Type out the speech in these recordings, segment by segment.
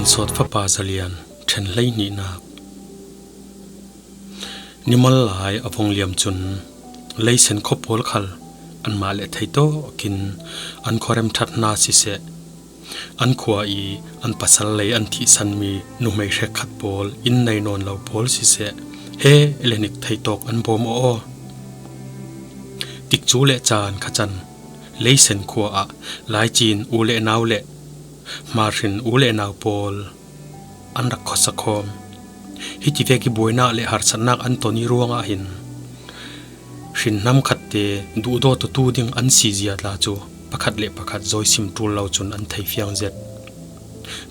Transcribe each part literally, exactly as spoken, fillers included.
Sawt fapa Zalian, ṭhen hleihnih nak. Nimal lai a vawng liam chun Leisen khuapawl khal anmah leh theitawkin an khuarem ṭhat hna siseh, an khua i an pasal lei an thihsan mi nuhmei hrekkhat pawl, inn nei nawn lo pawl siseh, he le hnik theitawk an bawm aw aw. Tikcu le caan kha can Leisen khua ah Laicin u le nau le Hmarhrin u le nau pawl an rak khuasa khawm. Hiti vek i buainak le harsatnak an ton i ruangah hin hrinhnam khatte duhdawtawtu ding an si zia tla cu pakhat le pakhat zawisim ṭul lo cun an thei fiang zet.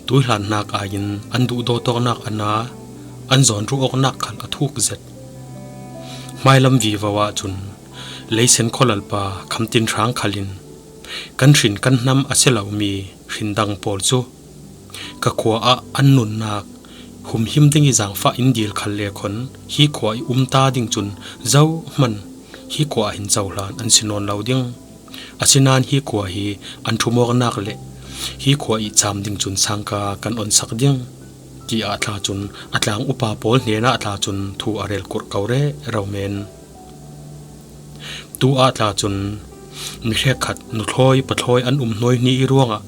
Tuihlan hnak aiin an duhdawtawknak a na, an zawnruh awknak khal a thuk zet. Hmailam vivo ahcun Leisen khualalpa Khamtin Hrang khalin kan hrin kan hnam a si lomi hrin dang pawl cu ka khua ah an nunnak humhim ding i zaangfah in dil khal le khon hi khua i umta ding cun zohman hi khua ah hin cohlan an si nawn lo ding. Asinain hi khua hi an ṭhumawknak le hi khua i caam ding cun sangka kan onsak ding, tiah tla cun a tlang upa pawl hnenah tla cun thu a rel kurh ko rero men. Tu ah tla cun mi hrekkhat nuthlawi pathlawi an um hnuaihni i ruangah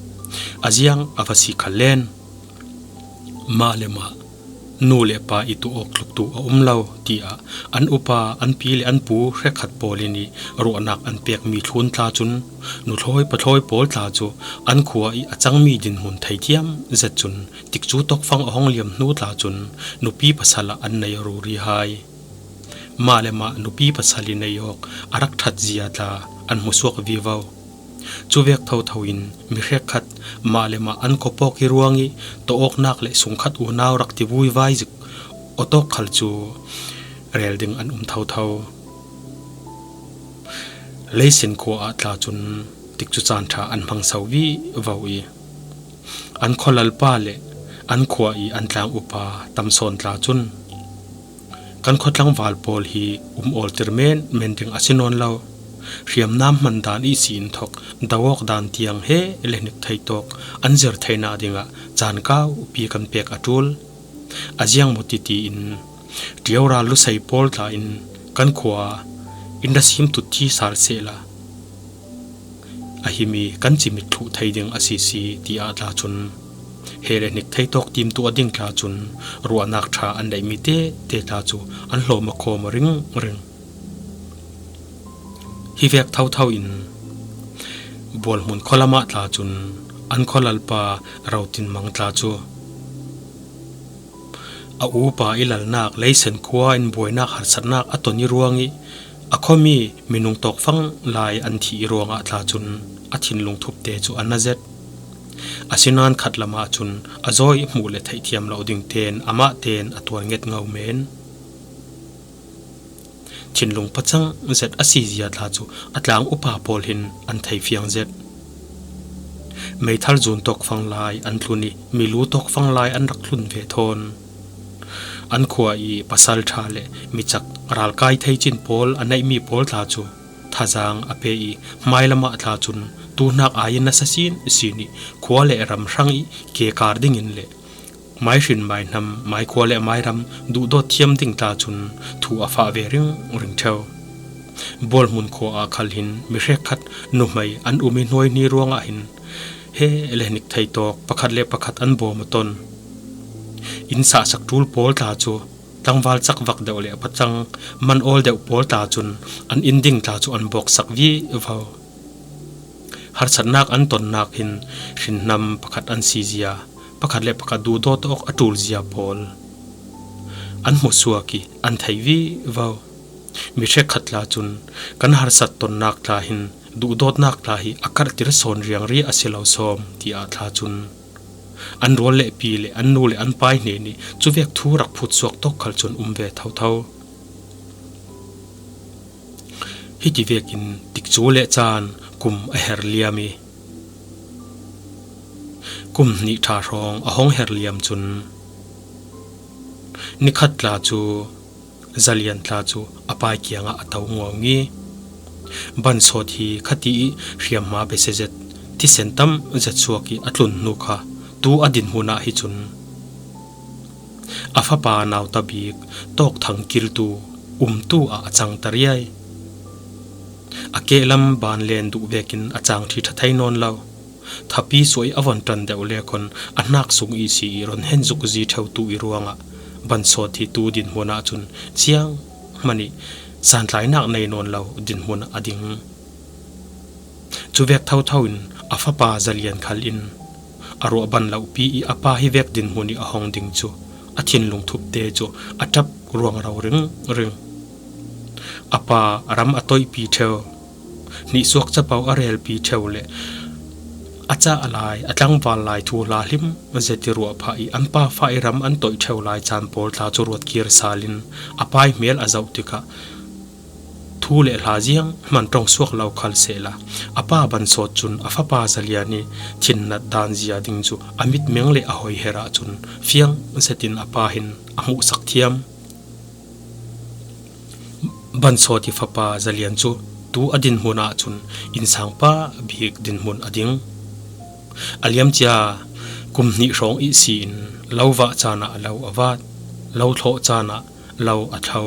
a ziang a va si khal len. Mah le mah nu le pa i tuah awk tluktu a um lo, tiah an upa, an pi le an pu hrekkhat pawl in i ruahnak an pekmi thlun tla cun nuthlawi pathlawi pawl tla cu an khua i a cangmi dinhmun theithiam zet cun tikcu tawkfang a hong liam hnu tla cun nupi pasal ah an nei ruri hai. Mah le mah nupi pasal i nei awk a rak ṭhat zia tla an hmusuak vivo. Cuvek thotho in mi hrekkhat mah le mah an khuapawk i ruang i tawawknak le sungkhat unau rak ti vuivai zik awtawk khal cu rel ding an um thotho. Leisin khua ah tla cun tikcu caan ṭha an hmang so vivo i an khualalpa le an khua i an tlang upa tam sawn tla cun kan khuatlangval pawl hi um awltir menmen ding a si nawn lo. Hriamnam hman dan ihsi in thawk do awk dan tiang he le hnik theitawk an zir theinak dingah caan kau pi kan pek a ṭul. A ziang maw titi in ṭio ral lusei pawl tla in kan khua in ra sim tut thi sal sehla a himi kan cimit thluh thei ding a si si, tiah tla cun he le hnik theitawk timtuah ding tla cun ruahnak ṭha an neihmi tete tla cu an hlawm a khawm a ringring. Hi vek thotho in Bualhmun khualam ah tla cun an khualalpa Rotin Mang tla cu a upa i lalnak Leisen khua in buainak harsatnak a ton i ruang i a khuami minung tawkfang lai an thih i ruangah tla cun a thinlung thupte cu a na zet. Asinain khat lam ah cun a zawi hmuh le theihthiam lo ding ten amah ten a tuar nget ngo men. Thinlung pacang zet a si zia tla cu a tlang upa pawl hin an thei fiang zet. Meithal zun tawkfang lai an tlun i milu tawkfang lai an rak tlun ve thawn. An khua i pasal ṭha le micak ralkai thei cin pawl a neihmi pawl tla cu thazang a pe i hmailam ah tla cun tuhnak ai in nasa sin sin i khua le ram hrang i ke kar dingin le maihrin maihnam maikhua le mairam duhdawt thiam ding tla cun thu a fah ve ringring ṭheu. Bualhmun khua ah khal hin mi hrekkhat nuhmei an um i hnuaihni ruangah hin he le hnik theitawk pakhat le pakhat an bawm a ton. Inn sahsak ṭul pawl tla cu tlangval cakvak deuh le pacang man awl deuh pawl tla cun an inn ding tla cu an bawksak vivo. Harsatnak an tonnak hin hrinhnam pakhat an si zia, pakhat le pakhat duhdawt awk a ṭul zia pawl an hmusuak i an thei vivo. Mi hrekkhat tla cun kan harsat tonnak tla hin duhdawtnak tla hi a karhtir sawn riangri a si lo sawm, tiah tla cun an rual le pi le an nu le an pai hnen i cuvek thu rak phutsuak tawk khal cun um ve thotho. Hiti vekin tikcu le caan kum a her liam i kum hnih ṭha hrawng a hong her liam cun nikhat tla cu Zalian tla cu a pai kiangah a to ngawng i bansawt hi khati i hriamhma besia zet thisen tam zet suak i a tlun hnu kha tu a dinhmun ah hi cun A fapa nauta bik tawkthang kiltu umtu ah a cang ta riai. A kehlam ban len duh vekin a cang ṭhi ṭha thei nawn lo. Thapi suai a von ṭan deuh le khon a hnak sung i si i ron hen zuk zi ṭheutu i ruangah Bansawt hi tu dinhmun ah cun ciang hmanh i santlainak nei nawn lo dinhmun ah a ding. Cuvek thotho in a fapa Zalian khal in a ruah ban lohpi i a pa hi vek dinhmun i a hong ding cu a thinlung thupte cu a ṭap ruangro ringring. A pa ram a toihpi ṭheu, hnihsuak capo a relpi ṭheu le a cah lai, a tlangval lai thu hla hlim zet i ruah phah i an pa fa i ram an toih ṭheu lai caan pawl tla cu ruat kir sal in a pa i hmel a zoh tikah thu le hla ziang hman ṭong suak lo khal sehla, a pa Bansawt cun a fapa Zalian i thinnat dan zia ding cu a mitmeng le a hoi herh ah cun fiang zetin a pa hin a hmuhsak thiam. Bansawt i fapa Zalian cu tu a dinhmun ah cun innsangpa bik dinhmun a ding. A liamcia kum hnih hrawng ihsi in lo vah caan ah lo a vat, lo thlawh caan ah lo a thlo.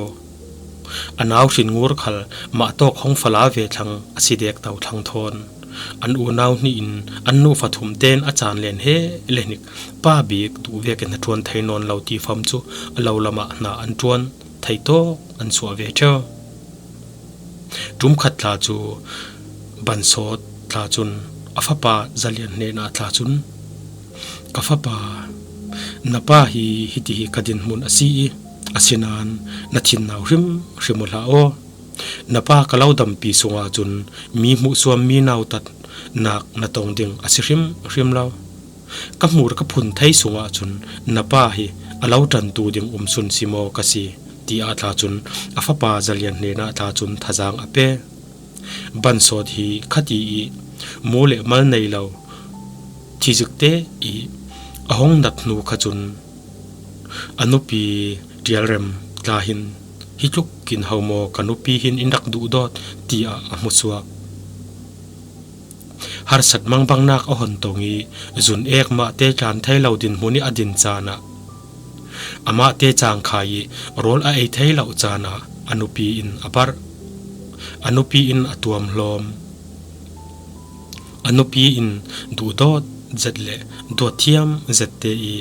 A nau hrin ngur khal mah tawk hong fala ve thlang a si dek to thlang thawn. An unau hnih in an nu fa thum ten a caan len he le hnik pa bik duh vekin a ṭuan thei nawn lo ti fam cu a lo lamah hna an ṭuan thei tawk an chuah ve ṭheu. Ṭum khat tla cu Bansawt tla cun a fapa Zalian hnenah tla cun, "Ka fapa, na pa hi hiti hi ka dinhmun a si i, asinain na thin nau hrim hrim uh hlah aw. Na pa ka lo dampi sungah cun mi hmuhsuam mi nautatnak na tong ding a si hrim hrim lo. Ka hmur ka phun thei sungah cun na pa hi a lo ṭantu ding um sun si maw ka si," tiah tla cun a fapa Zalian hnenah tla cun thazaang a pe. Bansawt hi khati i mu le mal nei lo thizikte i a hong nat hnu kha cun a nupi Ṭialrem tla hin, "Hi tluk in ho maw ka nupi hin in rak duhdawt?" tiah a hmusuak. Harsat mangbangnak a hon tong i zun ek mahte tlan thei lo dinhmun i a din caan ah, amahte cangkhai i rawl a ei thei lo caan ah a nupi in a barh. A nupi in a tuamhlawm. A nupi in duhdawt zet le duatthiam zette i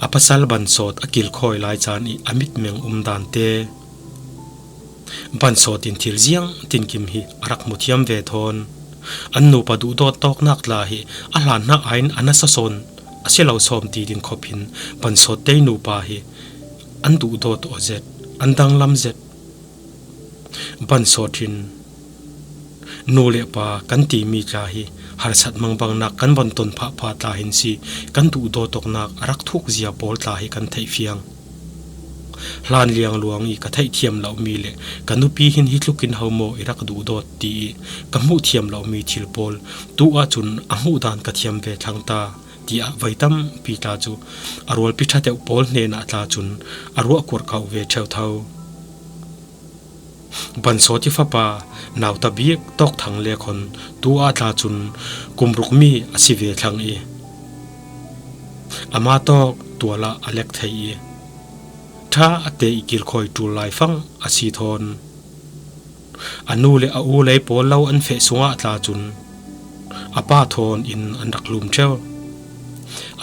a pasal Bansawt a kilkhawi lai caan i a mitmeng umdante Bansawt in thil ziang tinkim hi a rak hmu thiam ve thawn. An nupa duhdawt tawknak tla hi a hlan hna aiin a nasa sawn a si lo sawm ti ding khop hin Bansawt tei nupa hi an duhdawt aw zet, an danglam zet. Bansawt hin nu le pa kan timi tla hi harsat mangbangnak kan von ton phahpha tla hin si, kan duhdawt awknak a rak thuk zia pawl tla hi kan theih fiang. Hlan liangluang i ka theih thiam lomi le ka nupi hin hi tlukin ho maw i rak duhdawt ti i ka hmuh thiam lomi thil pawl tu ahcun a hmuh dan ka thiam ve thlang ta, tiah voi tampi tla cu a rualpi ṭha deuh pawl hnenah tla cun a ruah kurh ko ve ṭheu tho. Bansawt i fapa nauta bik tawkthang le khon tu ah tla cun kum ruk mi a si ve thlang i ama tawk tual ah a lek thei i ṭha a te i kilkhawi ṭul laifang a si thawn. A nu le a u lei pawl lo an feh sungah tla cun a pa thawn in an rak lum ṭheu.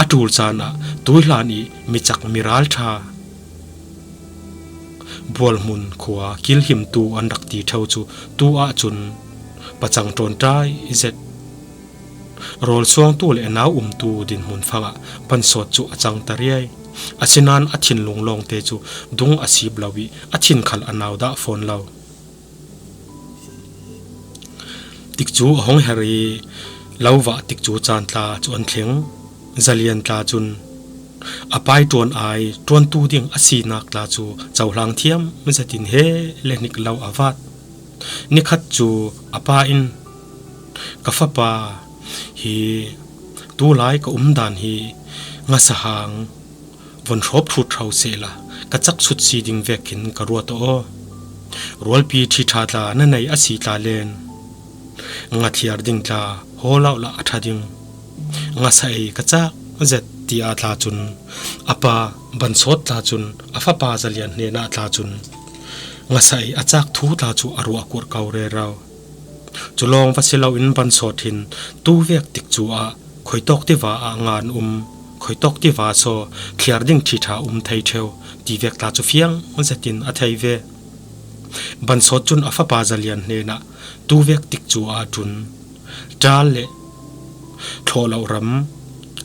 A ṭul caan ah tuihlan i micak miral ṭha Bualhmun khua kilhimtu an rak ti ṭheu cu tu ahcun pacang ṭawnṭai zet, rawl suangtu le nau umtu dinhmun fangah Bansawt cu a cang ta riai. Asinain a thinlung lawngte cu dung a sip lo i a thin khal a nau dah fawn lo. Tikcu a hong herh i lo vah tikcu caan tla cu an thleng. Zalian tla cun a pai ṭuan ai ṭuantu ding a sinak tla cu cohlang thiam zetin he le hnik lo a vat. Nikhat cu a pa in, "Ka fapa hi tulai ka umdan hi ngasahang von hrawp hrut hro sehla ka cak sut si ding vekin ka ruat aw. Rualpi ṭhiṭha tla na nei a si tla len, ngathiar ding tla hawl lo lah a ṭha ding. Ngasa ei ka cak zet Ti a tla cun a pa Bansawt tla cun a fapa Zalian hnenah tla cun ngasa i a cak thu tla cu a ruah a kurh ko rero. Cu lawng va si loin Bansawt hin tuvek tikcu ah khuitawk tiva ah ngan um, khuitawk tiva saw thliar ding ṭhiṭha um thei ṭheu tivek tla cu fiang zetin a thei ve. Bansawt cun a fapa Zalian hnenah tuvek tikcu ah ṭun ṭal le thlawh lo ram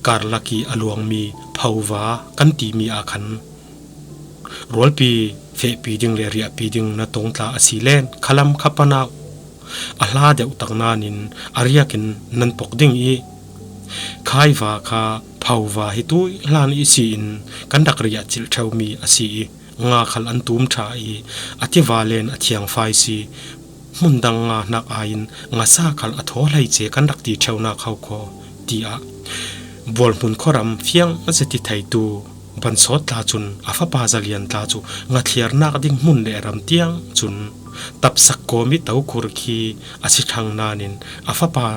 karlak i a luangmi phova kan timi ah khan rualpi fehpi ding le riahpi ding na tong tla a si len khalam kha panau a hla deuh tak nain a riakin nan pok ding i khaiva kha phova hi tui hlan i si in kan rak riah cilh ṭheumi a si i nga khal an tum ṭha i a tiva len a thiangfai si hmun dang nga hnak aiin ngasa khal a thaw hleice kan rak ti ṭheunak ho khaw tiah bualhmun khuaram fiang zet i theitu Bansawt tla cun a fapa Zalian tla cu ngathliarnak ding hmun le ram tiang cun tapsak kawm i tokhur khi a si ṭhang nain a fapa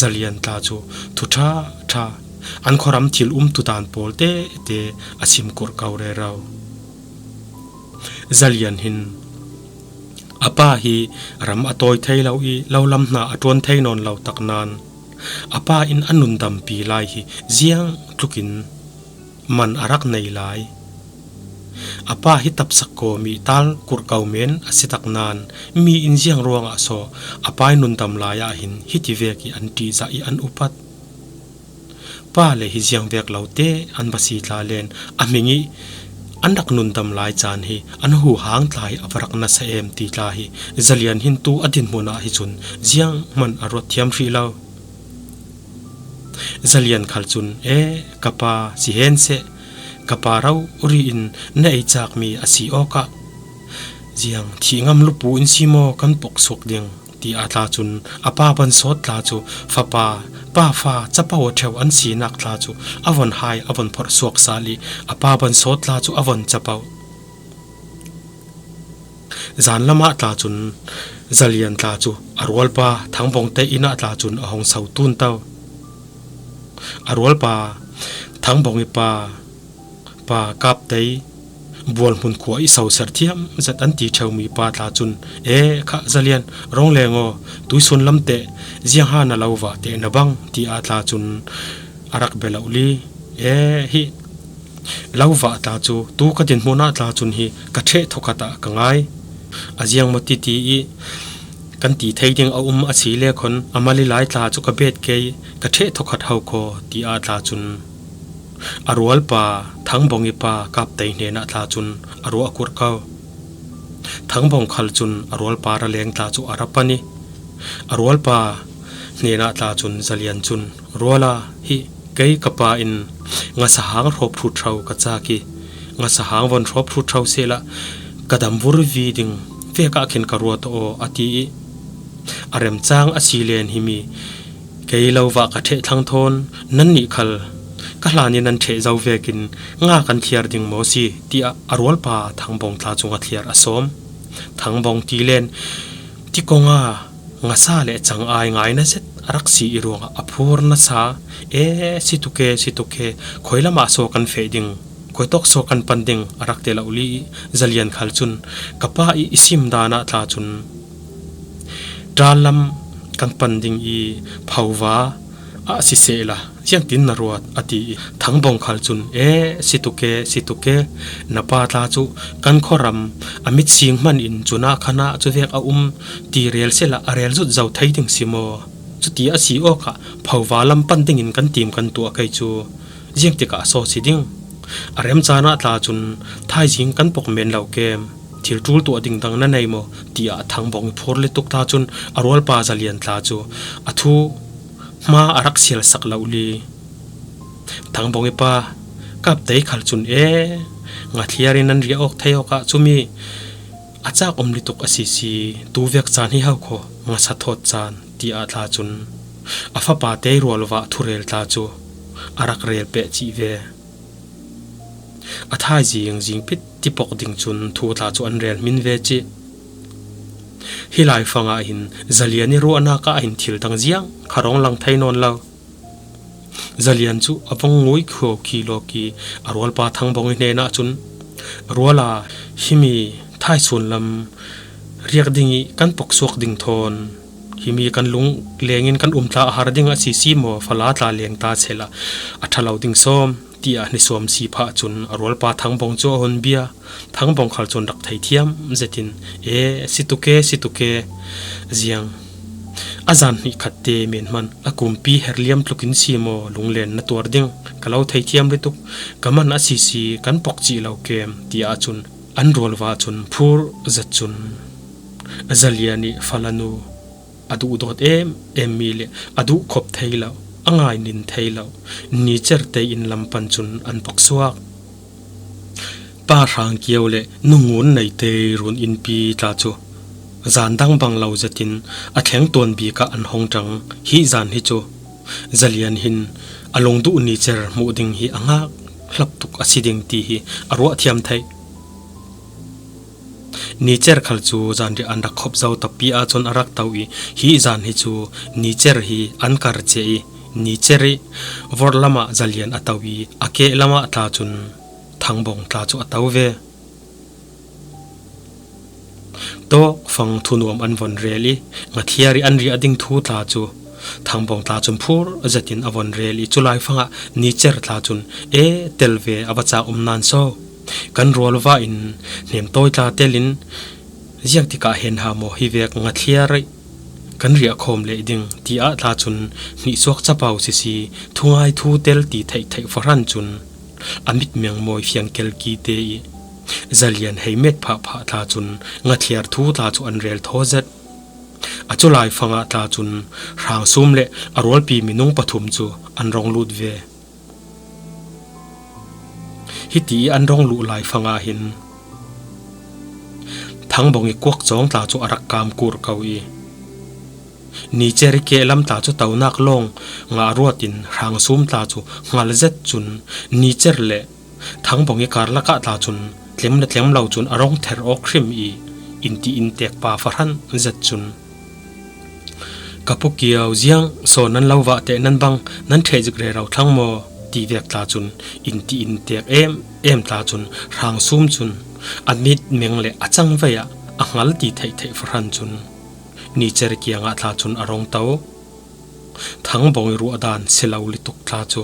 Zalian tla cu thu ṭha ṭha an khuaram thil umtu dan pawl tete a sim kurh ko rero. Zalian hin a pa hi ram a tawi thei lo i lo lam hna a ṭuan thei nawn lo tak nain a pa in a nundampi lai hi ziang tlukin man a rak nei lai. A pa hi tapsak kawm i tal kurh ko men a si tak nain mi in ziang ruangah saw a pa i nundam lai ah hin hiti vek i an ṭihzah i an upat. Pa le hi ziang vek lo te an va si tla len a hming i an rak nundam lai caan hi an huhang tla hi a va rak nasa em ti tla hi Zalian hin tu a dinhmun ah hi cun zianghman a ruat thiam hrih lo. Zalian khal cun, "E, ka pa, si hen seh, ka pa rori in na ei cakmi a si awkah ziang thih ngam lupu in si maw kan pok suak ding?" Ti a tla cun a pa Bansawt tla cu fapa, pa fa capo a ṭheu an sinak tla cu a von hai a von phorh suak sal i a pa Bansawt tla cu a von capo. Zanlam ah tla cun Zalian tla cu a rualpa Thangbawng te inn ah tla cun a hong so tun to. A rualpa Thangbawng i pa, pa Kaptei bualhmun khua i soser thiam zet an ti ṭheumi pa tla cun, "E, kha Zalian, rawng leng aw, tuisun lam teh, ziangha na lo vah teh na bang," ti a tla cun a rak bia lo li. "E, hi lo vah tla cu tu ka dinhmun ah tla cun hi ka ṭheh thawkhat ah ka ngai. A ziang maw titi i kan ti thei ding a um a si le khon a mali lai tla cu ka bet kei, ka ṭheh thawkhat ho khaw," ti a tla cun a rualpa Thangbawng i pa Kaptei hnenah tla cun a ruah a kurh ko. Thangbawng khal cun a rualpa raleng tla cu a ra pan i a rualpa hnenah tla cun Zalian cun, "Ruala, hi kei ka pa in ngasahang hrawp hrut hro ka cak i ngasahang von hrawp hrut hro sehla ka dam vurvi ding vek ah khin ka ruat aw," a ti i a remcang a si len himi kei lo vah ka ṭheh thlang thawn nannih khal ka hlan i nan ṭheh zo vekin nga kan thiar ding maw si, tiah a rualpa Thangbawng tla cu ngathliar a sawm. Thangbawng ti len ti kong a ngasa le cang ai ngaina zet a rak si i ruangah a phur nasa, "E, si tuk e, si tuk e, khoi lamah saw kan feh ding, khuitawk saw kan pan ding," a rak ti lo li i Zalian khal cun, "Ka pa i i sim dan ah tla cun ṭal lam kan pan ding i phova ah sisehla ziangtin na ruat?" a ti i Thangbawng khal cun, "E, si tuk e, si tuk e, na pa tla cu kan khuaram a mit sing hman in cunah khanah cuvek a um ti rel sehla a rel zut zo thei ding si maw? Cuti a si awkah phova lam pan dingin kan tim kan tuah kei cu ziang tikah a saw si ding? A remcaan ah tla cun thaizing kan pok men lo kem, thil ṭul tuah ding dang na nei maw?" tiah Thangbawng i phur lutuk ta cun a rualpa Zalian tla cu a thu hma a rak sialsak lo li. Thangbawng i pa Kaptei khal cun, "E, ngathliar in nan riah awk thei awkah cumi a cak um lutuk a si si, tu vek caan hi ho khaw, ngasa thawt caan," tiah tla cun a fapa te rualvah thurel tla cu a rak rel peh cih ve. A thaizing zingpit tipok ding cun thu tla cu an rel hmin ve cih. Hi laifang ah hin Zalian i ruahnak ah hin thil dang ziang kha rawng lang thei nawn lo. Zalian cu a vung ngui khuau khi lawk i a rualpa Thangbawng i hnenah cun, "Ruala, himi thaisun lam riak ding i kan poksuak ding thawn, himi kan lung lengin kan um tla a har ding a si si maw, fala tla leng ta sehla a ṭha lo ding sawm," tiah hnisuam si phah cun a rualpa Thangbawng cu a hun bia. Thangbawng khal cun rak theithiam zetin, "E, si tuk e, si tuk e, ziang a zan hnih khat te men hman a kumpi herliam tlukin si maw, lunglen na tuar ding ka lo theithiam lutuk, ka man a si si kan pok cih lo kem," tiah cun an rualva cun phur zet cun Zalian i fala nu a duh dawt em em mi le a duh khop thei lo, a ngai nin thei lo Nicer te in lam pan cun an poksuak. Pa Hrang Kio le Nu Ngun Nei te run innpi tla cu zan dang bang lo zetin a thleng tuan bik ah an hong ṭang. Hi zan hi cu Zalian hin a lungduh Nicer hmuh ding hi a ngak hlap tuk a si ding ti hi a ruah thiam theih. Nicer khal cu zanriah an rak khop zo tapi ahcun a rak to i, hi zan hi cu Nicer hi an kar cia i, Nicer i vorh lamah Zalian a to i, a keh lamah tla cun Thangbawng tla cu a to ve. Tawkfang thunuam an von rel i, ngathliar i an riah ding thu tla cu Thangbawng tla cun phur zetin a von rel i, culai fangah Nicer tla cun, "E, tel ve, a va cang um nan so. Kan rualva in hnemtawi tla telin ziangtikah hen ha maw hi vek ngathliar i kan riah khawm leh ding," tiah tla cun hnihsuak capau sisi thungai thu tel ti theih theih fahran cun a mitmeng mawi fiangkel ki te i Zalian hei met phah phah tla cun ngathliar thu tla cu an rel thaw zet. A culai fangah tla cun Hrang Sum le a rualpi minung pathum cu an rong lut ve. Hiti i an rong luh lai fangah hin Thangbawng i kuak cawng tla cu a rak kam kur ko i, Nicer i kehlam tla cu tonak lawng ngah ruat in Hrang Sum tla cu hngal zet cun Nicer le Thangbawng i karlak ah tla cun tlem le tlem lo cun a rong ther awk hrim i, inti intek pa fahran zet cun, "Ka pu Kio, ziang so nan lo vah teh, nan bang nan ṭheh zik rero thlang maw?" ti vek tla cun inti intek em em tla cun Hrang Sum cun a mitmeng le a cangvei ah a hngal ti theih theih fahran cun Nicer kiangah tla cun a rong to. Thangbawng i ruahdan si lo lutuk tla cu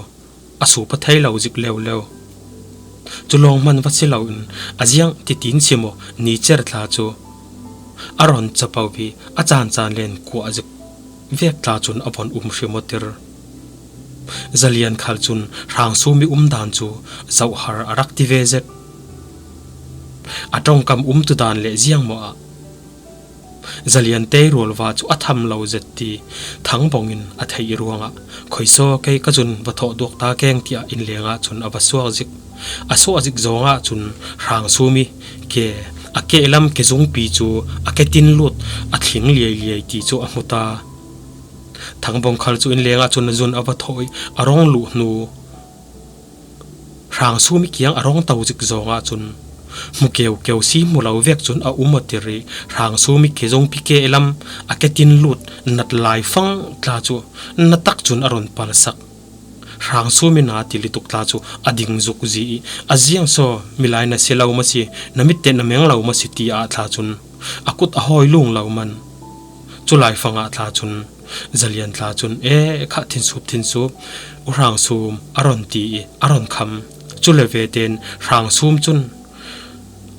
a sup a thei lo zik leuleu. Cu lawng hman va si loin a ziang titin si maw, Nicer tla cu a ron capo i a caan caan len kuah zik vek tla cun a von um hrim awtir. Zalian khal cun Hrang Sum i umdan cu zohhar a rak ti ve zet. A ṭongkam umtudan le ziangmaw ah Zalian te rualva cu a tham lo zet ti Thangbawng in a theih i ruangah, "Khoi saw kei ka zun va thawh duak ta keng," tiah innleng ah cun a va suak zik. A suah zik zawng ah cun Hrang Sum i ke a kehlam ke zungpi cu a ke tin lut a thling liailiai ti cu a hmu ta. Thangbawng khal cu innleng ah cun a zun a va thawh i a rong luh hnu Hrang Sum i kiang a rong to zik zawng ah cun hmu keukeu si hmu lo vek cun a um awtir i, Hrang Sum i ke zungpi kehlam a ke tin lut nat lai fang tla cu na tak cun a ron palsak. Hrang Sum i na ti lutuk tla cu a ding zuk zi i, "A ziang saw, milai na si lo maw si, na mit te na meng lo maw si?" tiah tla cun a kut a hawi lung lo man. Culai fangah tla cun Zalian tla cun, "E, khah thinsup, thinsup, U Hrang Sum," a ron ti i a ron kham. Cule ve tein Hrang Sum cun,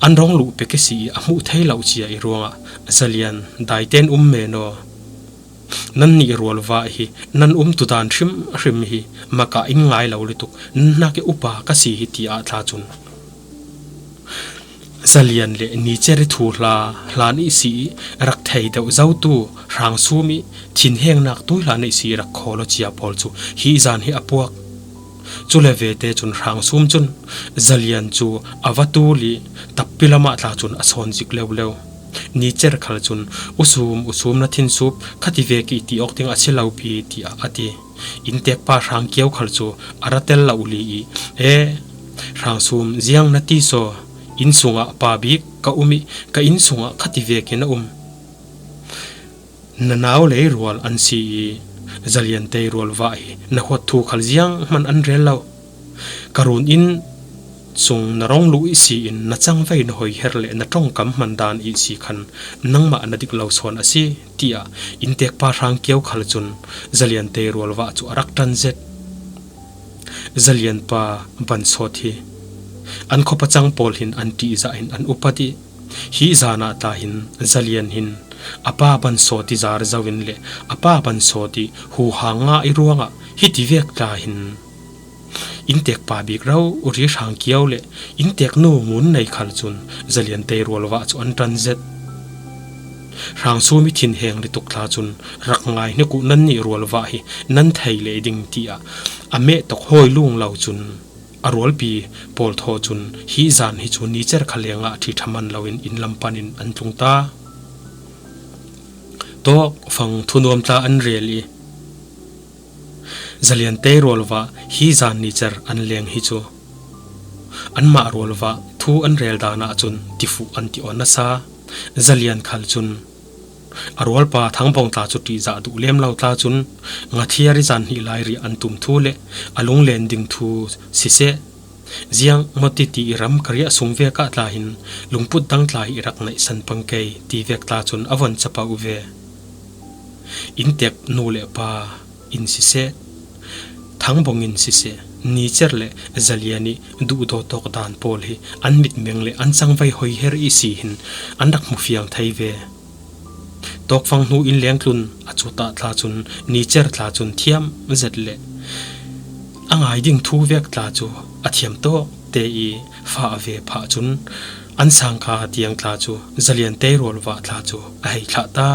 "An rong luh pek i si i a hmuh thei lo cia i ruangah Zalian, dai tein um men aw. Nannih rualva hi nan umtudan hrimhrim hi makah in ngai lo lutuk, nan hnak i upa ka si hi," tiah tla cun Zalian le Nicer i thuhla hlan i si i rak thei deuh zotu Hrang Sum i thinhengnak tuihlan i si i rak khawl aw cia pawl cu hi zan hi a puak. Cule ve te cun Hrang Sum cun Zalian cu a va tul i tappi lamah tla cun a sawn zik leuleu. Nicer khal cun, "U Sum, U Sum, na thinsup, khati vek i ti awk ding a si lo pi," tiah a ti. Inntekpa Hrang Kio khal cu a ra tel lo li i, "E, Hrang Sum, ziang na ti saw? Inn sungah pa bik ka um i, ka inn sungah khati vekin a um. Na nau lei rual an si i, Zaliantei rualvah hi na huat thu khal zianghman an rel lo. Ka run inn sung na rong luh ihsi in na cangvei na hoiher le na ṭongkam hman dan ihsi khan nangmah na dik lo sawn a si, tiah inntekpa Hrangkiau khal cun Zaliantei rualvah cu a rak ṭan zet. Zalianpa Bansawt hi an khuapacang pawl hin an ṭihzah in an upat ih, hi zan ah tla hin Zalian hin a pa Bansawt ih zar zo in le a pa Bansawt ih huhang ngah ih ruangah hiti vek tla hin inntekpa bik rori Hrangkiau le innteknu Ngun Nei khal cun Zaliantei rualvah cu an ṭan zet. Hrangsum ih thinheng rituk tla cun rak ngai hnik uh, nannih rualvah hi nan thei leh ding, tiah a meh tawk hawi lung lo cun a rualpi pawl thaw cun hi zan hi cu nicer kha lengah ṭhi ṭha man loin inn lam panin an tlung ta. Tawkfang thunuam tla an rel ih, Zaliantei rualvah hi zan nicer an leng hi cu anmah rualvah thu an rel dan ahcun tifuh an ti aw nasa. Zalian khal cun a rualpa Thangbawng tla cu ṭihzah duh lem lo tla cun Ngathliar ih zan hnih lai riah an tum thu le a lunglen ding thu siseh, ziangmaw titi ih ram ka riah sung vek ah tla hin lungput dang tla hi i rak neihsan pang kei ti vek tla cun a von capoh ve. Inntek nu le pa in siseh, Thangbawng in siseh, nicer le Zalian ih duhdaw tawk dan pawl hi an mitmeng le an cangvei hoiher ihsi hin an rak hmu fiang thei ve. Tawkfang hnu inn lengtlun a cut ah tla cun nicer tla cun thiam zet le a ngai ding thu vek tla cu a thiam tawk te ih fah ve phah cun an sangka tiang tla cu Zaliantei rualvah tla cu a hei thlah ta.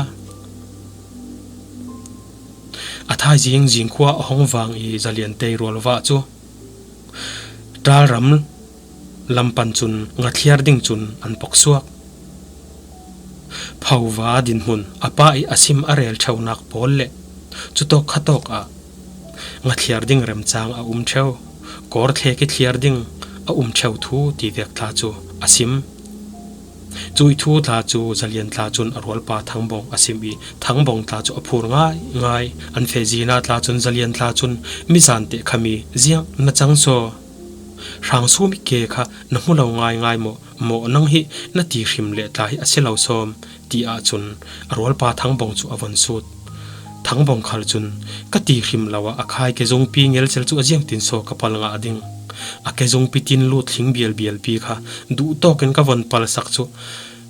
A thaizing zingkhua a hong vang ih Zaliantei rualvah cu Ṭalram lam pan cun Ngathliar ding cun an poksuak. Phova dinhmun a pa ih a sim a rel ṭheunak pawl le cutawk khatawk ah Ngathliar ding remcang a um ṭheu, Kawrthlek ih thliar ding a um ṭheu thu ti vek tla cu a sim. Cuih thu tla cu Zalian tla cun a rualpa Thangbawng a sim ih Thangbawng tla cu a phur ngaingai. An feh zin ah tla cun Zalian tla cun, "Mizan teh khami ziang na cang saw? Hrangsum ih ke kha na hmu lo ngaingai maw? Maw nang hi na ti hrim le tla hi a si lo sawm?" Ti ahcun a rualpa Thangbawng cu a von sut. Thangbawng khal cun, "Ka ti hrim lo ah a khai kezungpi ngelcel cu a ziangtin saw ka pal ngah ding? A kezungpi tin lut thling bialbialpi kha duhtawk in ka von palsak cu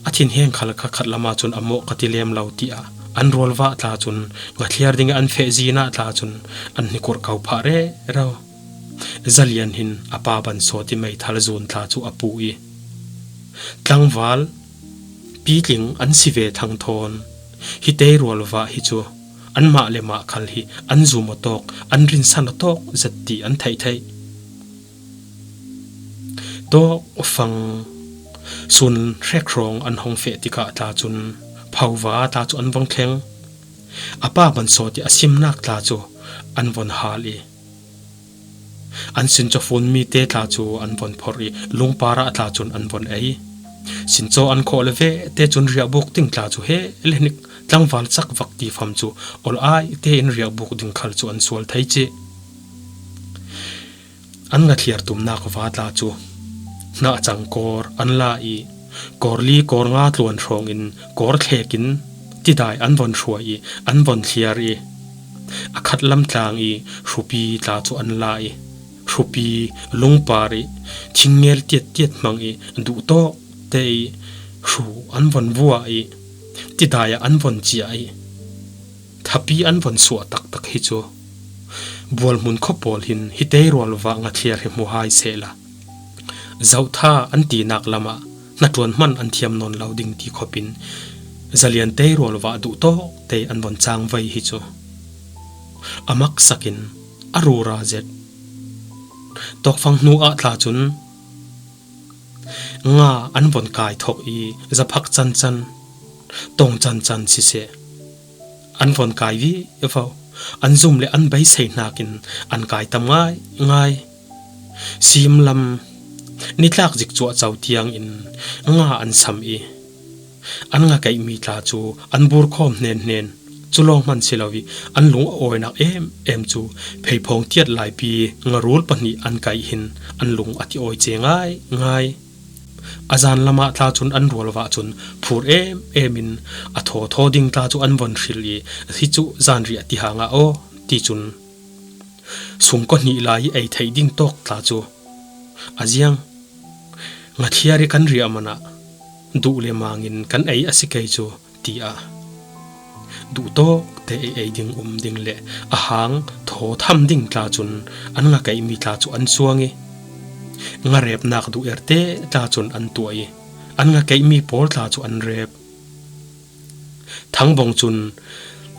a thinheng khal kha khat lam ahcun a mawh ka ti lem lo," tiah an rualvah tla cun Ngathliar ding ih an feh zin ah tla cun an hnikurh ko phah rero. Zalian hin a pa Bansawt ih meithal zun tla cu a pu ih, "Tlangval pitling an si ve thangthawn, hitei rualvah hi cu anmah le mah khal hi an zum aw tawk, an rinsan aw tawk zet ti an theih theih. Tawkfang sun hrek hrawng an hong feh tikah tla cun Phova tla cu an vong thleng. A pa Bansawt ih a simnak tla cu an von hal ih, an sincaw funmi te tla cu an von phorh ih, lungpar ah tla cun an von ei. Sincaw an khawh le ve te cun riahbuk ding tla cu he le hnik tlangval cak vak ti fam cu olh ai tein riahbuk ding khal cu an sual thei cih. An Ngathliar tumnak va tla cu hnahcang kawr an la ih, kawrli kawrnga tluan hrawngin kawrthlek in tidai an von hruai ih an von thliar ih, a khatlam tlang ih hrupi tla cu an la ih, hrupi lungpar ih, thingnel tiattiat hmang ih, duhtawk te ih hru an von vuah ih, tidai ah an von ciah ih, thapi an von suah taktak hi cu. Bualhmun khua pawl hin hitei rualvah Ngathliar hi hmu hai sehla, zohtha an tinak lamah hnaṭuan hman an thiam nawn lo ding ti khawpin Zalian tei rualvah duhtawk te an von cangvei hi cu. A maksakin a rura zet. Tawkfang hnu ah tla cun nga an von kai thok ih zaphak cancan, tong cancan siseh, an von kai vivo. An zum le an beisei hnakin an kai tam ngaingai. Simlam nitlak zik cuahco tiangin nga an sam ih, an nga keihmi tla cu an burkhawm hnenhnen. Cu lawng hman si lo ih an lung a awinak em em cu pheiphawng tiat laipi ngarul pahnih an kaih hin an lung a ti awi ce ngai ngai. A zan lamah tla cun an rualva cun phur em em in a thaw thaw ding tla cu an von hrilh ih, hi cu zanriah ti hang ah aw ti cun sungkaw hnih lai ih ei theih ding tawk tla cu a ziang. Ngathliar ih kan riah man ah duh le mang in kan ei a si kei cu, tiah duhtawk te ei ei ding um ding le a hang thaw tham ding tla cun an nga keihmi tla cu an suang ih, nga repnak duh erte tla cun an tuah ih, an nga keihmi pawl tla cu an rep. Thangbawng cun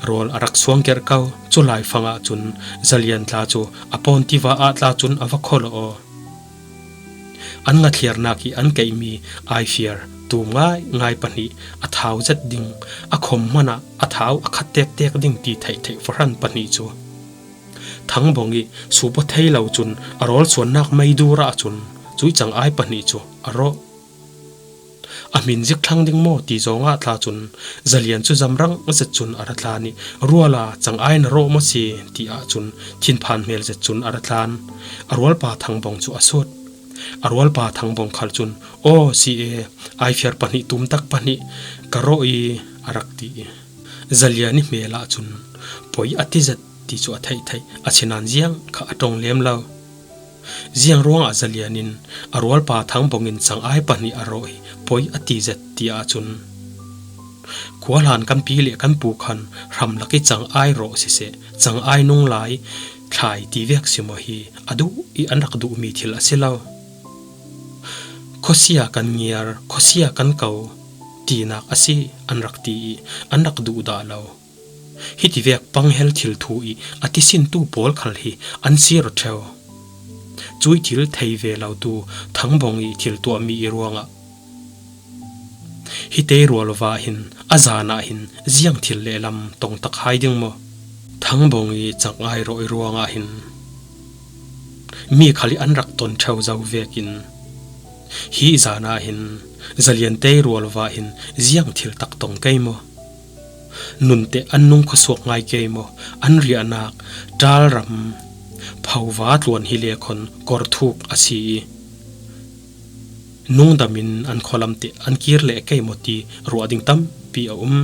rawl a rak suang kerh ko. Cu laifang ah cun Zalian tla cu a pawn tiva ah tla cun a va kholh aw. An ngathliarnak ih an keihmi aifiar tum ngai ngai pahnih a thau zet ding, a khom hmanh ah a thau a khat tektek ding ti theih theih fahran pahnih cu Thangbawng ih sup aw thei lo cun a rawl suannak meidur ah cun cuih cangai pahnih cu a rawh. A hmin zik thlang ding maw ti zongah tla cun Zalian cu zamrang zet cun a ra tlan ih, ruala cangai na rawh maw si? Tiah cun thinphan hmel zet cun a ra tlan. A rualpa Thangbawng cu a sut. A rualpa Thangbawng khal cun, aw si e, aifiar pahnih tumtak pahnih ka rawh ih a rak ti ih, Zalian ih hmel ah cun poi a ti zet ti cu a theih theih, asinain ziang kha a ṭong lem lo. Ziang ruangah Zalian in a rualpa Thangbawng in cangai pahnih a rawh ih poi a ti zet ti ahcun, khuahlan kan pi le kan pu khan hramlak ih cangai rawh siseh, cangai nung lai thlai ti vek si maw hi a duh ih an rak duhmi thil a si lo. Khuasia kan ngiar, khuasia kan ko tinak a si an rak ti ih an rak duh dah lo. Hitivek panghel thil thu ih a tisintu pawl khal hi an sir aw ṭheu. Cuih thil thei ve lotu Thangbawng ih thil tuahmi ih ruangah hi tei rualva hin a zan ah hin ziang thil lehlam tongtak hai ding maw? Thangbawng ih cangai rawh ih ruangah hin mi khal ih an rak ton ṭheu zo vekin hi zan ah hin Zalian tei rualva hin ziang thil tak tong kei maw? Nunte an nung khuasuak ngai kei maw? An riahnak ṭalram phova tluan hi le khawn kor thuk a si ih, nungdam in an khualam te an kir leh kei maw ti ruah ding tampi a um.